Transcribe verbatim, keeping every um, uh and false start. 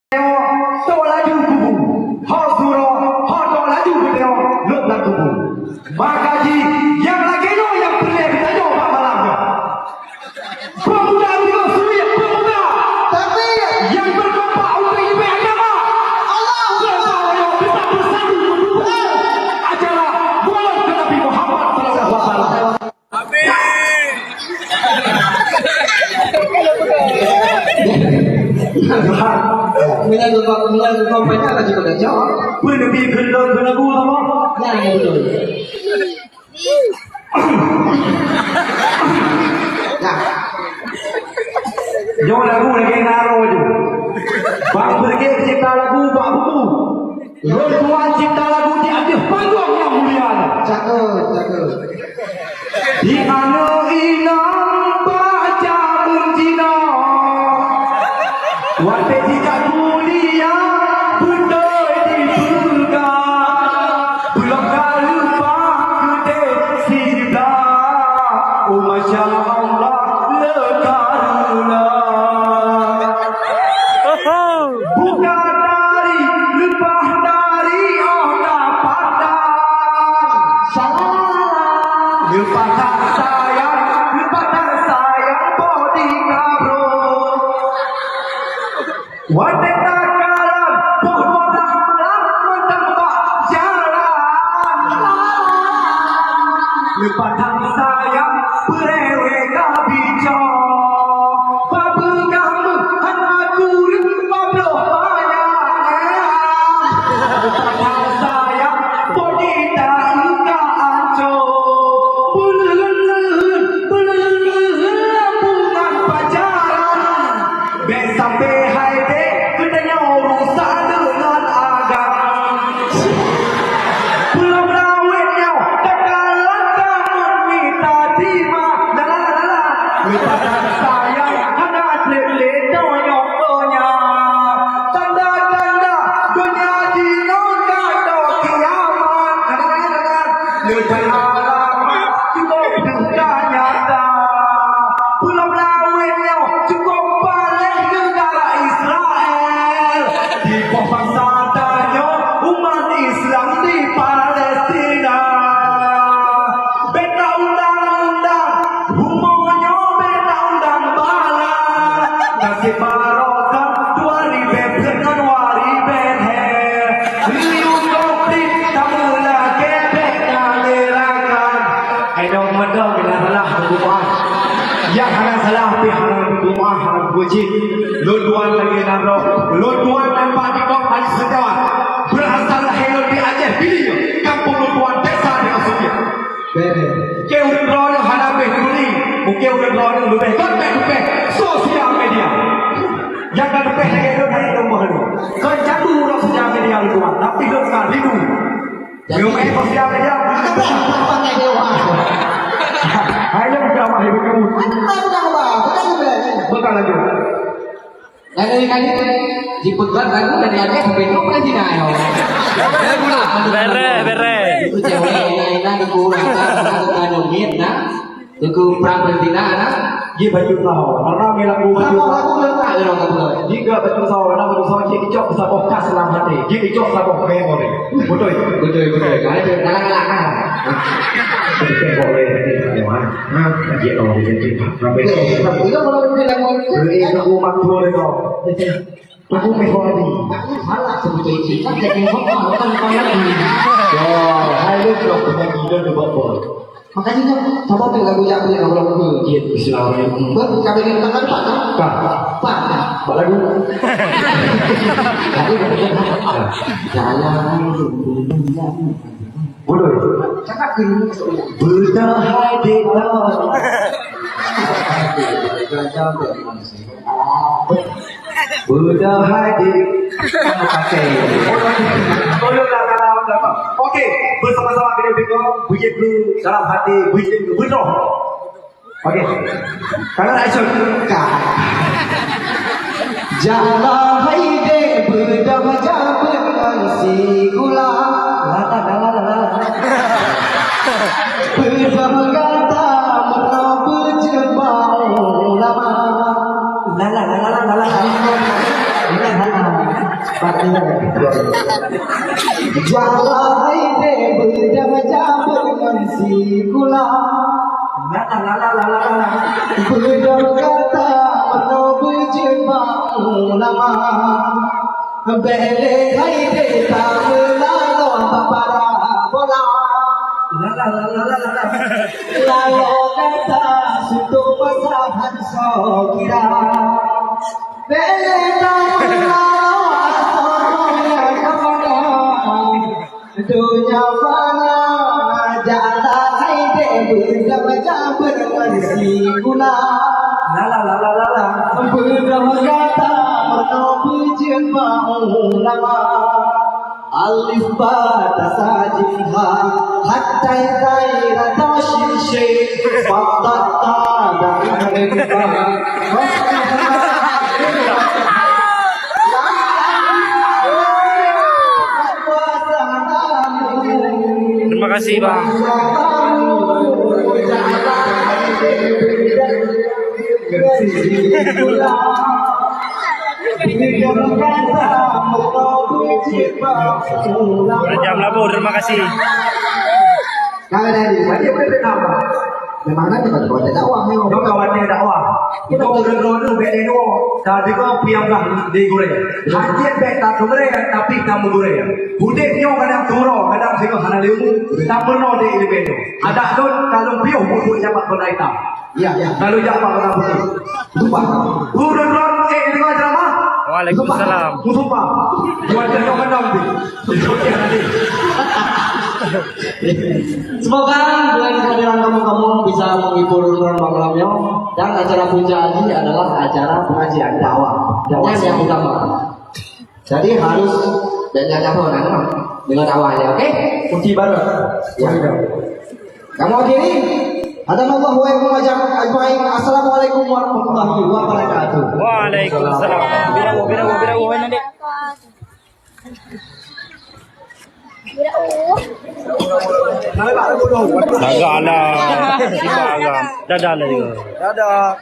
Tok laju kubu, hok surok, hok tok laju geudeungoe lôn lam kubu. Maka jih nyang lagèe nyoe nyang peureulèe geutanyoe bak malam nyoe. Pemuda Gunong Suwik, pemuda. Takbir. Nyang berkompak untuk ibadah agama. Allahu Akbar. Kita bersatu mendukung acara Maulid Nabi Muhammad sallallahu alaihi wasallam. Amin. Bila lupa, bila lupa banyak lagi pada jawab. Pun lebih gendong ke lagu apa? Nah, yang betul. Nah. Jauh lagu lagi naro je. Bang Brigade cipta lagu bak buku. Lôn tuan cipta lagu di ateueh panggung nyang mulia nyoe. Cakep, cakep. Di aneuk inong bak jameun jinoe, watèe jijak kuliah beutôi dipeugah, beulom ka leupah keudeh siblah. Oh, masya Allah, le kareuna. Buka tari, leupah tari, oh, dapatan. Salah. Leupah that sayang, leupah that sayang, boh di kabro. Watèe takalon, boh dua blah malam, mantong bak jalan. Leupah that sayang, beurewek ka bicoe. Papeugah meuh hana kureueng babloh panyang. Padahai sayang bodi ta ka ancô. Peuleuheun-leuheun, peuleuheun-leuheun bungan pacaran. Bèk sampai hai deh geutanyoe rusak deungon agam. Pulang rawit nyoe, teuka langkah meuit mita dima. Lala, lala. Leupah that sayang hana treb lé donya-donya. Tanda-tanda donya jinoe ka dong kiamat. Lala, lala, lala. Leupah alamat cukup nyata. Pulang rawit nyoe cukup paléh neugara Israel. Diboh bansa tanyoe umat Islam di Palestina. Bèk ta undang-undang, rumoh nyoe bèk ta undang bala. Nasib barokah dua ribèe peuet ngon dua ribèe lhèe. Riyu konflik tameulakèe bèk na lé rakan. Ai dong meudong bila salah, Teungku Muah. Nyang hana salah pih hana Teungku Muah, hana Teungku Cit. Lôn tuan lagèe nyan droe. Lôn tuan nyan bak dikong Haji Seujawat. Beurasal lahé lôn di Aceh Pidie, kampung lôn tuan desa di Asukia. Bere. Keu ureueng droeneuh hana beh turi, mungken ureueng droeneuh leubeh gèt bèk leubeh sosial media. Nyang ka leubeh lagèe lôn hai lôn meuheueh. Kon jadu ureueng sosial media lôn tuan, tapi lôn ka rindu. Jadi, sosial media. Apa pakai dewa? Hai, yang udah mah ibu kamu. Apa udah, Bang? Bukan udah. Bukan lanjut. Dan dari kali itu, dipegat lagu dari Aceh sampai ke Palestina, ya. Bere, bere. Itu cewek enak-enak, kurang, kurang, kurang, nah. Teungku Pram Palestina, nah. Jih baju kau, karena melaku baju kau. Jika baju kau, karena baju kau, jih icok saboh kas lam hati, jih icok saboh memori. Betul? Betul, betul. Nah, itu, galak-galak, nah. Betul, boleh, nanti, nah. Nah, dia tahu, dia nanti, sampai. Betul, betul, betul, betul. Ini aku makhluk itu. Aku meuhormati. Salah sebut itu. Kan jadi ngomong, bukan kau lagi. Wah, hai lu, kau punya gila tu, Bob, Bob. Makanya kan, coba tu lagu yang boleh kau lakukan. Iya, Bismillahirrahmanirrahim. Buat kami dengan tangan, Pak, kan? Pak. Pak, kan? Pak lagu. Tadi kan? Jalan. Bodoh. Cakap ke ni. Bedah hai dek. Bedah hai dek. Okey, bersama-sama kita dengar bunyi dulu dalam hati, bunyi dulu betul. Okey. Kalau tak ikut, kah. Jalan hai dek beudôh jameun ngon si gula. La, la, la, la, la, la. Beudôh gata meunoe beujeubah ulama. La, la, la, la, la, la, la. Jalan hai deh beudang jambeuen ngon sikula. Beudang gata meunoe beujeuet bak ulama. Bèk lé hai deh tameulalô bak para bola. Lalô gata sutôk pasahan sokira. Bèk lé tameulalô asoe donya ka fana. Donya fana, jalan hai deh beudang jambeuen ngon sikula. Beudang gata meunoe beujeuet bak ulama. Alif ba ta sa jim ha, hatta zai ra ta shin shin, fa ta ta da in re fa. Terima kasih, Bang. Raja Melabu, terima kasih. Kalau dari wajib kita tambah. Memang nanti kita buat dakwah ni. Kita buat dakwah. Kita buat dakwah tu bèk lé nyoe. Tadi kau piang lah di goreng. Hajat bèk tak goreng, tapi tak goreng. Budek nyoe kadang turo, kadang singoh hana leumu. Tak pernah di ilmu. Ada don kalau piuh butuh jabat benda hitam. Ya, ya. Lalu jak Pak Guru. Lupa. Guru Ron, eh, dengar ceramah? Waalaikumsalam. Lupa. Buat dia kau menang tu. Semoga dengan kehadiran kamu-kamu bisa menghibur Ron malam ini. Dan acara puncak ini adalah acara pengajian dakwah. Dakwah yang utama. Jadi harus dan jangan tahu nama dengan awalnya, oke? Kunci baru. Ya. Kamu akhiri. Hadanallahu wa iyyakum ajma'in. Assalamualaikum warahmatullahi wabarakatuh. Waalaikumsalam. Bira, bira, bira, bira, nanti. Dadah lah. Dadah lah juga. Dadah.